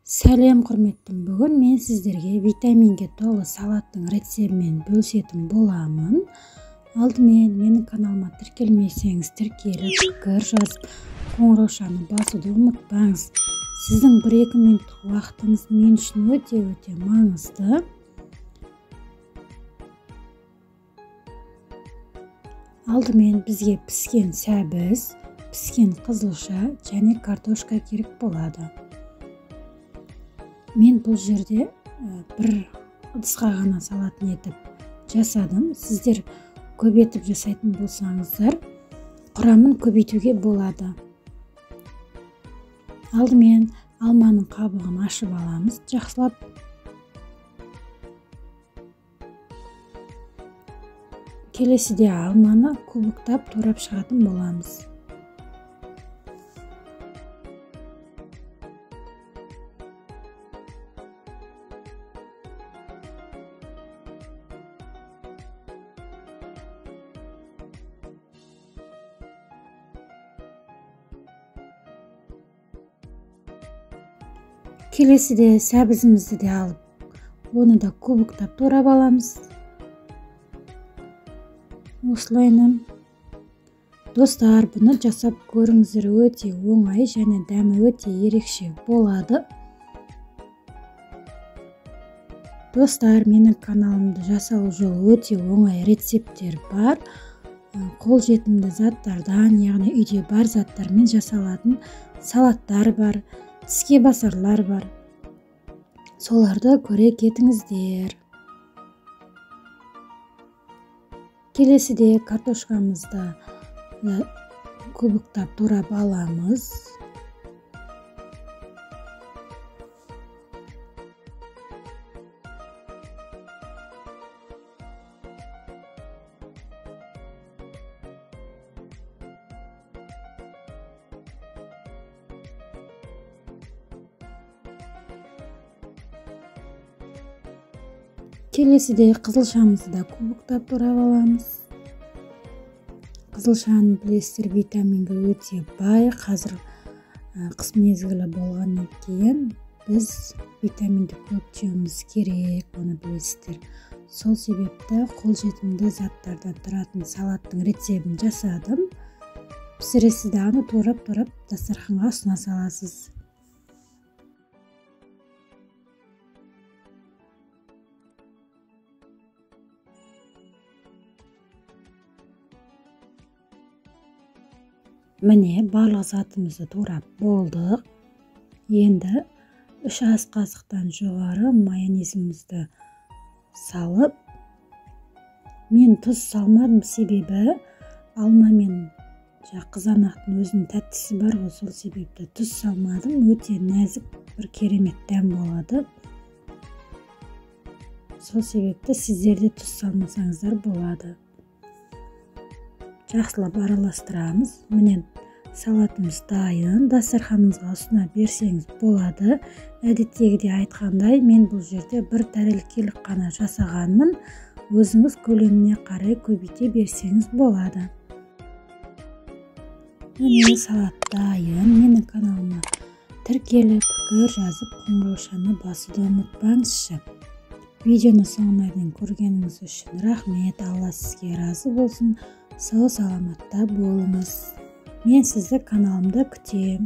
Сәлем құрметтім. Бүгін мен сіздерге витаминге толы салаттың рецептімен бөлісетін боламын. Алдымен менің каналыма тіркелмесеңіз тіркеліп, пікір жазып, қоңыраушаны басуды ұмытпаңыз. Сіздің 1-2 минуттық уақытыңыз мен үшін өте-өте маңызды. Алдымен бізге піскен сәбіз, піскен қызылша және картошка керек болады. Мен бұл жерде бір ыдысқа ғана салатын етіп жасадым. Сіздер көбейтіп жасайтын болсаңыздар, құрамын көбейтуге болады. Алдымен алманың қабығын ашып аламыз жақсылап. Келесіде алманы кубиктап турап шығатын боламыз. Келесіде сәбізімізді де алып, оны да кубиктап турап аламыз. Осылайынан. Достар, бұны жасап көріңіздер, өте оңай және дәмі өте ерекше болады. Достар, менің каналымда жасалу жолы өте оңай рецепттер бар. Қолжетімді заттардан, яғни үйде бар заттармен жасалатын салаттар бар, тіске басарлар бар. Соларды көре кетіңіздер. Келесіде картошкамызды кубиктап турап аламыз. Келесіде қызылшамызды да кубиктап турап аламыз. Қызылшаны білесіздер, витаминге өте бай. Қазір қыс мезгілі болғаннан кейін біз витаминді көп жеуіміз керек, оны білесіздер. Сол себепті қолжетімді заттардан тұратын салаттың рецептін жасадым. Пісіресіз де аны турап-турап дастарханға ұсына саласыз. Міне, барлық затымызды турап болдық. Енді 3 ас қасықтан жоғары майонезімізді салып, мен тұз салмадым, себебі алма мен қызанақтың өзінің тәттісі бар ғой, сол себепті тұз салмадым. Өте нәзік бір керемет дәм болады. Сол себепті сіздер де тұз салмасаңыздар болады. Жақсылап араластырамыз. Міне, салатымыз дайын. Дастарханыңызға ұсына берсеңіз болады. Әдеттегідей айтқандай, мен бұл жерде бір тәрелкелік қана жасағанмын. Өзіңіз көлеміне қарай көбейте берсеңіз болады. Міне, салат дайын. Менің каналыма тіркеліп, пікір жазып, қоңыраушаны басуды ұмытпаңызшы. Видеоны соңына дейін көргеніңіз үшін рахмет. Алла сізге разы болсын. Сау саламатта болыңыз. Мен сізді каналымда күтемін.